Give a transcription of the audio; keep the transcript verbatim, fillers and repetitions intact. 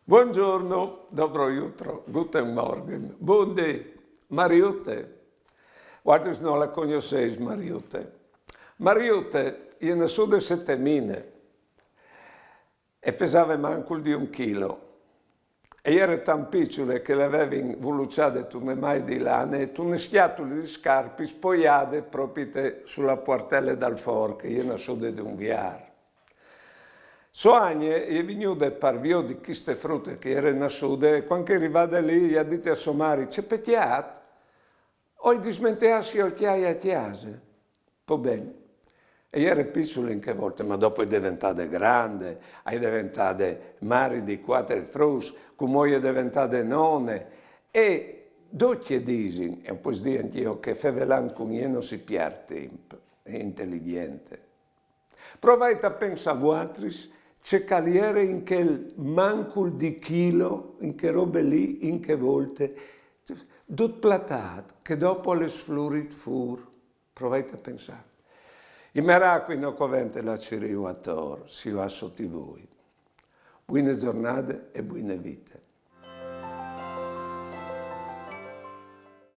Buongiorno, dobro jutro, guten Morgen, bundì, Mariute. Vualtris no la cognosseis, Mariute. Mariute e je nassude sete mine e pesave mancul di un chilo. E jere tant piçule che le vevin vuluçade tune maie di lane e tune scjatule di scarpis poiade propite su la puartele dal for, che e je nassude di un viar. So agne e je vignude par viodi chiste frute che e jere nassude, e cuant che e je rivade li e à dite a sô mari: «Ce pecjât, o ai dismenteât siôr cjâi a cjase.» Po ben. E jere piçule in chê volte, ma dopo e je deventade grande, e je deventade mari di cuatri fruts, cumò e je deventade none, e ducj e disin, e o pues dî ancje jo, che fevelant cun jê no si piert timp, e je inteligjente. Provait a pensâ vualtris ce che al jere in chel mancul di chilo, in chê robe li, in chê volte, dut platât, che dopo al è sflurît fûr. Provait a pensâ. I meracui no covente lâ a cirîju ator, si ju à sot i voi. Buine zornade e buine vite.